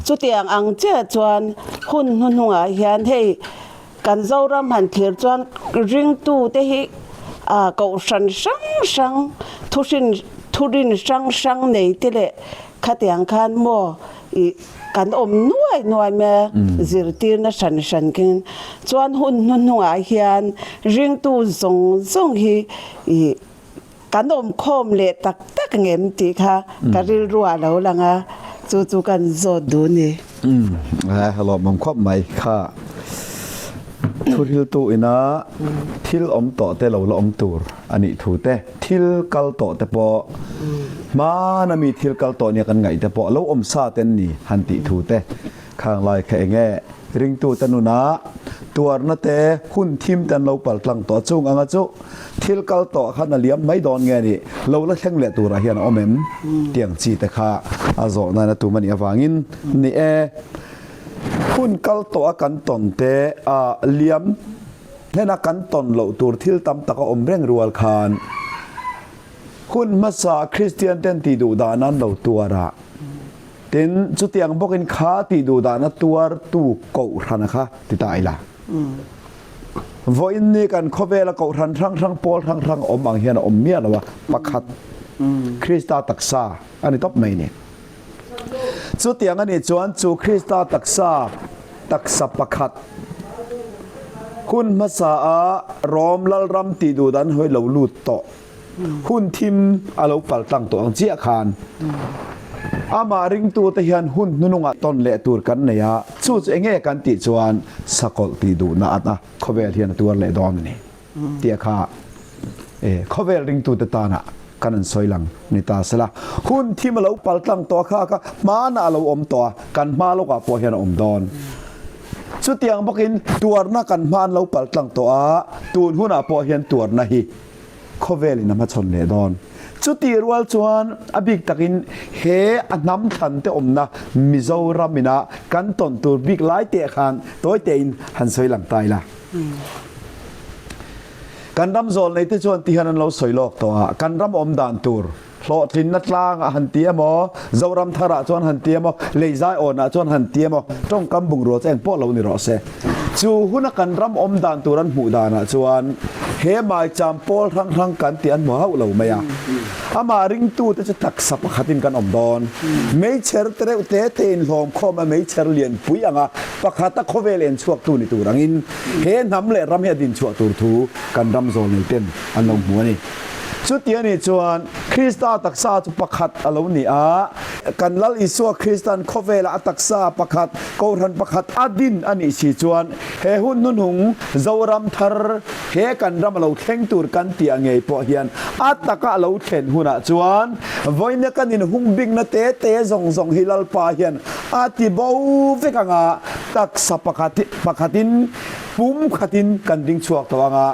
chutiang ang chiah chuan hun hnuhnungah hian hei Kan Zoram han thlir chuan ringtute hi kohhran hrang hrang, thuhrin thurin hrang hrang nei te leh khatiang khan maw ih kan awm nuai nuai mai a, zirtirna hran hran khin chuan hun hnuhnungah hian ringtu zawng zawng hi ih Kan awm khawm leh tak tak ngem tih kha ka rilru ah lo lang a, chu chu kan zawt duh ni. Umm a lawmawm khawp mai kha thuhriltu ina thil awm tawh te lo la awm tur a nih thu te, thil kal tawh te pawh hmana mi thil kal tawh nia kan ngaih te pawh lo awm sa te an ni han tih thu te Khang lai kha enge ringtute nunah tuarna te hun thim te an lo pal tlang tawh a, chung anga chu thil kal tawh khan a liam mai dawn nge ni lo la thleng leh turah hian a awm em tiang chi te kha a zawh nan a tum a nih avangin ni e. Hun kal tawh a kan tawn te a liam hnena kan tawn loh tur thil tam tak a awm reng rual khan hun hmasa Kristian ten tih duh dan an lo tuar a, Tin, chutiang bawkin kha tih duh dahna tuartu kohhrana kha ti ta ila. Vawiin ni kan khawvela kohhran hrang hrang, pawl hrang hrang awm ang hian a awm miah lo a, pakhat Krista taksa a ni tawp mai ni. Chutiang a nih chuan chu Krista taksa, taksa pakhat, hun hmasa a Rom Lalram tih duh dan hawi lo lut tawh. Hun thim a lo pal tlang tawh ang chiah khan amah ringtute hian hun hnunungah tawn leh tur kan nei a, chu chu enge kan tih chuan sakawlh tih duhna at a khawvel hian a tuar leh dawn a ni tih a kha e khawvel ringtute tana kan an sawi lang ni ta sela. Hun thim a lo pal tlang tawh a kha kha hmanah a lo awm tawh a, kan hma lawkah pawh hian a awm dawn. Chutiang bawkin tuarna kan hma an lo pal tlang tawh a, tun hunah pawh hian tuarna hi khawvelin a hmachhawn leh dawn. Chutih rual chuan a bik takin he a hnam thlan te awmna Mizoram ina kan tawn tur bik lai teh khan tawi tein han sawi lang ta ila. Kan ram zawl nei te chuan ti hian an lo sawi lawk tawh a, kan ram awm dan tur hlawhtlinna tlangah han ti emaw, Zoram tharah chuan han ti emaw, leizai awnah chuan han ti emaw, tawngkam bungrua chu engpawh lo ni rawh se. Chu huna kan ram awm dan tur an hmuh danah chuan he maicham pawl hrang hrang kan tih an hmu hauh lo mai a. Amah ringtute chu taksa pakhatin kan awm dawn. Meichher te reuh te te inhlawm khawm a meichher lianpui anga pakhata khawvel en chhuaktu ni tur angin he hnam leh ram hi a dinchhuah tur thu kan ram zawl nei ten an lo hmu a ni. Chuti a nih chuan Krista taksa chu pakhat a lo ni a, kan Lal Isua Krista'n khawvelah a taksa pakhat, kohhran pakhat a din a nih si chuan he hun hnuhnung Zoram thar he kan ram a lo thleng tur kan tih ngei pawh hian a taka a lo thlen hunah chuan vawiina kan inhung bikna te te zawng zawng hi Lalpa hian a ti bo vek anga taksa pakhat pakhatin Pum khatin kan ding chhuak tawh ang a,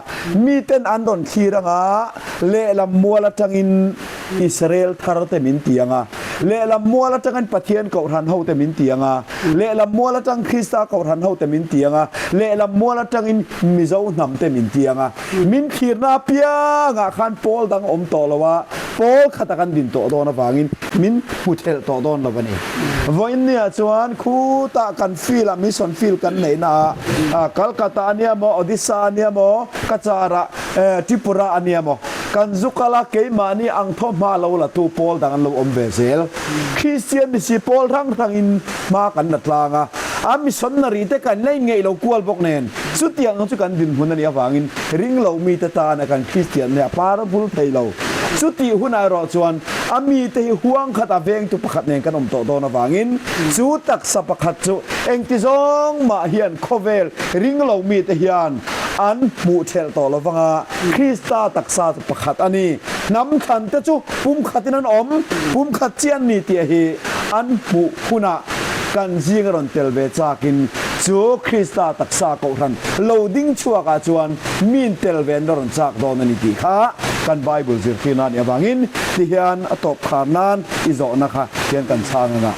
miten an rawn thlir ang a, lehlam mual atangin Israel thar te min ti ang a, lehlam mual atangin Pathian Kohhran ho te min ti ang a, lehlam mual atang Krista Kohhran ho te min ti ang a, lehlam mual atangin Mizo hnam te min ti ang a. Min thlirna apiangah khan pawl dang awm tawh lo a, pawl khata kan din tawh dawn avangin min hmu thelh tawh dawn lo a ni. Vawiinniah chuan khutah kan field-ah mission field kan neihna ah Calcutta a nia maw, Odisha a nia maw, Kachar-ah Tripura a nia maw, kan zu kal a keimahni ang thaw hma lo la tu pawl dang an lo awm ve zel. Kristian misi pawl hrang hrangin hma kan la tlang a, a missionary te kan la inngeih lo kual bawk nen chutiang ang chu kan dinhmun a nih avangin ringlo mite tana kan Kristian nia par vul thei lo. Chutih hunah erawh chuan a mite hi huang khat a vengtu pakhat nen kan awm tawh dawn avangin chu taksa pakhat chu engti zawng mah hian khawvel ringlo mite hian an hmuh thelh tawh lo vanga Krista taksa chu pakhat a ni. Hnam thlan te chu pumkhatin an awm, pumkhat chiah an ni tih hi an hmuh hunah kan zing a rawn tel ve chakin chu Krista taksa kohhran lo ding chhuakah chuan min tel ve an la rawn chak dawn a ni tih kha kan Bible zirtirna a nih avangin tihian a tawp khar nan i zawhna kha hian kan chhang ang a.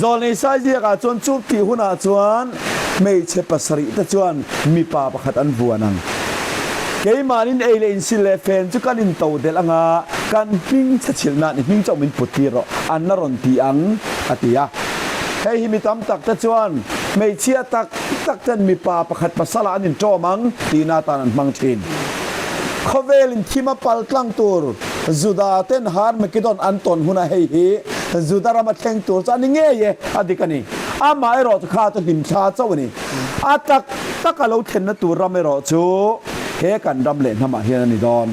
Zawlnei Saiziakah chuan chu tih hunah chuan hmeichhe pasarih te chuan mipa pakhat an vuan ang. Keimahnin ei leh insil leh fen chu kan into delh ang a, kan hming chhe chhilh nan i hming chauh min put tir rawh an la rawn ti ang a ti a. Hei hi mi tam tak te chuan hmeichhia tak tak ten mipa pakhat pasala an inṭawm ang tihna atan an hmang ṭhin. Khawvelin thim a pal tlang tur Juda ten Harmagedon an tawn hunah hei hi Juda rama thleng tur chu a ni ngei e, a dik a ni. Amaherawh chu kha chu hlimthla chauh a ni. A tak tak a lo thlenna tur ram erawh chu he kan ram leh hnamah hian a ni dawn.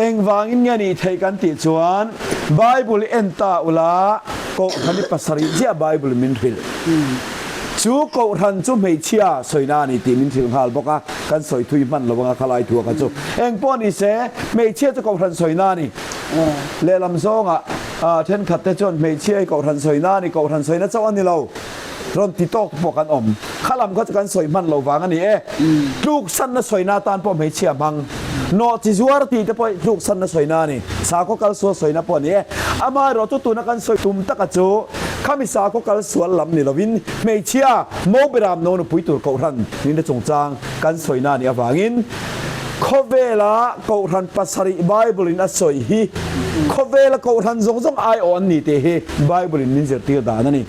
Engvangin nge nih theih kan tih chuan Bible i en ta ula Kohhran i pasarih chiah Bible min hrilh. Chu Kohhran chu hmeichhia sawina a ni tih min hrilh nghal bawk a, kan sawi thui hman lo anga khalai thu a kha chu. Engpawh ni se hmeichhia chu Kohhran sawina a ni. Lehlam zawngah thenkhat te chuan hmeichhia hi Kohhran sawina a ni, Kohhran sawina chauh a ni lo. Rawn ti tawk pawh kan awm. Kha lam kha chu kan sawi hman lo vang a ni e. Tluksanna sawina atan pawh hmeichhia hmang. Nawh chi zuar tih te pawh tluksanna sawina a ni. Sakhaw kal sual sawina pawh a ni e. Amaherawh chu tuna kan sawi tum taka chu khami sakhaw kal sual lam ni lovin hmeichhia Moberam no nupui tur kohhran nihna chungchang kan sawina a nih avangin khawvela kohhran pasarih Bible in a sawi hi khawvela kohhran zawng zawng aiawh an ni tih hi Bible in min zirtir dan a ni.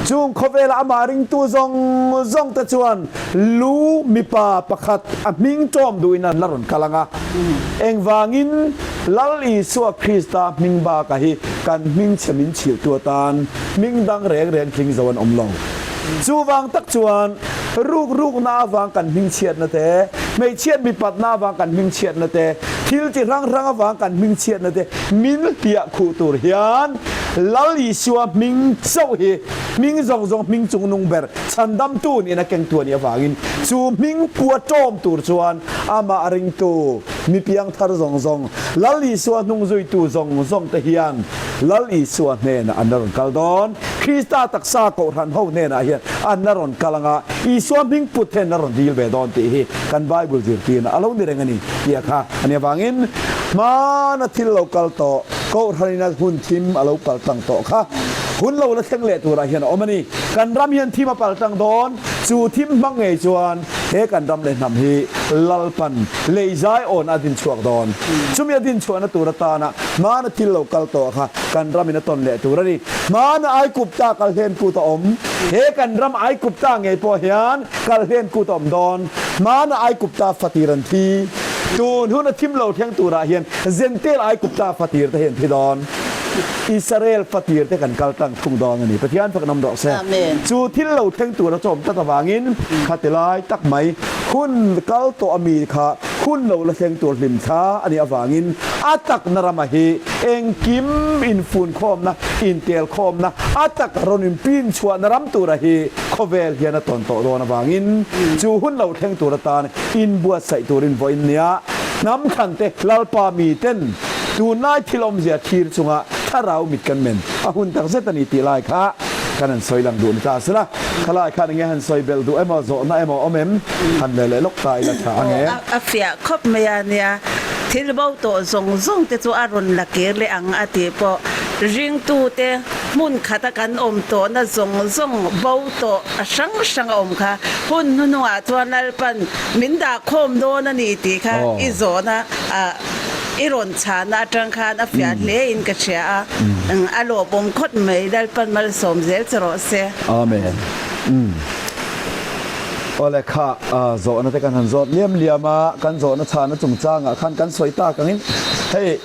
Chung khawvela amah ringtu zawng zawng te chuan lu mipa pakhat a hming ṭawm duhin an la rawn kal ang a. Engvangin Lal Isua Krista hming baka hi kan hming chhe min chhilhtu atan hming dang reng reng tling zo an awm lo. Chuvang tak chuan ruk rukna avang kan hming chhiatna te, hmeichhiat mipatna avang kan hming chhiatna te, thil chi hrang hrang avang kan hming chhiatna te min hliah khuh tur hian Lal Isua hming chauh hi hming zawng zawng hming chungnung ber chhandamtu niin a kengtu a nih avangin chu hming pua ṭawm tur chuan amah ringtu. Mi piangthar zawng zawng, Lal Isua hnung zuitu zawng zawng te hian Lal Isua hnenah an la rawn kal dawn. Krista taksa kohhran ho hnenah hian an la rawn kal anga Isua hming put hian la rawn dil ve dawn tih hi kan Bible zirtirna a lo ni reng a ni tih a kha a nih avangin hmana thil lo kal tawh kohhranin a hun thim a lo pal tlang tawh kha hun lo la thleng leh turah hian a awm a ni. Kan ram hian thim a pal tlang dawn, chu thim hmang ngei chuan he kan ram leh hnam hi Lalpan lei zai awn a din chhuak dawn. Chumi a din chhuahna tur atana hmana thil lo kal tawh kha kan ramin a tawn leh tur a ni. Hmana Aikupta kal hlen kut a awm. He kan ram Aikupta ngei pawh hian kal hlen kut a awm dawn. Hmana Aikupta fatir an thi. Tun hun a thim lo thleng turah hian Zentel Aikupta fatir te hi an thi dawn. Israel fatir te kan kal tlang thung dawn a ni. Pathian fak nawm rawh se. Chu thil lo thleng tur a chawm tlat avangin khati lai tak mai hun kal tawh ami kha hun lo la thleng tur hlim thla a nih avangin a takna rama hi engkim infunkhawmna, intelkhawmna, a tak rawn inpinchhuahna ram tura hi khawvel hian a tawn tawh dawn avangin chu hun lo thleng tur atan inbuatsaih turin vawiin nia hnam thlante Lalpa miten tunlai thil awmzia thlir chunga thlarau mit kan men a hun tak zet a ni tih lai kha kan han sawi lang duh ni ta sela. Khalai khan enge han sawi belh duh emaw zawhna emaw awm em? Han leh leh lawk ta ila tha ange. Aw a fiah khawp mai a nia, thil bo tawh zawng zawng te chu a rawn la kir leh ang a tih pawh ringtute hmun khata kan awm tawhna zawng zawng bo tawh a hrang hrang a awm kha hun hnuhnungah chuan Lalpan min dah khawm dawn a ni tih kha i zawhna a I rawn chhahna atang khan a fiah hle in ka hria a, a lawmawm khawt mai, Lalpan malsawm zel che rawh se. Amen. Umm. Awle kha zawhna te kan han zawt liam liam a, kan zawhna chhahna chungchangah khan kan sawi tak angin hei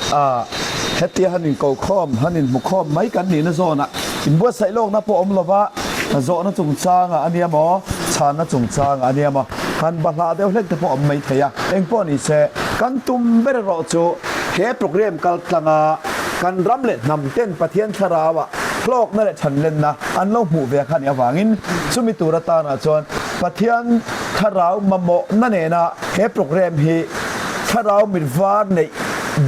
hetia han inkokhawm, han inhmukhawm mai kan nihna zawnah inbuatsaih lawkna pawh awm lova zawhna chungchangah a nia maw, chhahna chungchangah a nia maw, Han bahlah deuh hlek te pawh awm mai thei a, engpawh ni se, kan tum ber erawh chu he programme kal tlanga kan ram leh hnam ten Pathian thlarauah hlawkna leh chhanlenna an lo hmuh ve kha nih avangin chumi tur atana chuan Pathian thlarau mamawhna nena he programme hi thlarau mit var neih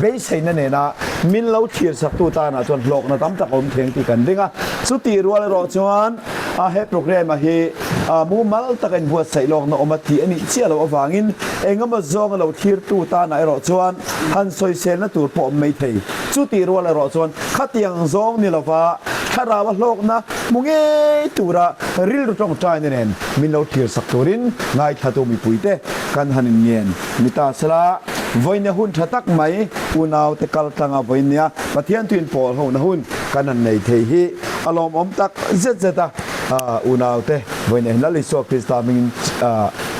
beiseina nena min lo thlirsaktu tana chuan hlawkna tam tak a awm thei ang tih kan ring a, chutih rual erawh chuan A he programme a hi mumal taka inbuatsaih lawkna awm a tih a nih chiah loh avangin engemaw zawnga lo thlirtu tanah erawh chuan han sawiselna tur pawh awm mai thei. Chutih rual erawh chuan khatiang zawng ni lova thlarau a hlawkna hmu ngei tura rilru tawngtaina nen min lo thlirsak turin ngaithlatu mipuite kan han inngen ni ta sela. Vawinia hun tha tak mai unaute kal tlanga vawinia Pathian thuin pawl hona hun kan han nei thei hi A lawmawm tak zet zet a, unaute vawiin Lal Isua Krista hmingin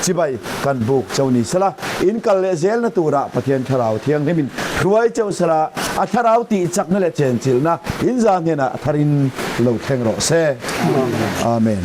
chibai kan buk cheu ni sela, in kal leh zelna turah Pathian Thlarau Thianghlimin hruai cheu sela, a Thlarau tih chakna leh chenchilhna in za hnenah a tharin lo thleng rawh se. Amen.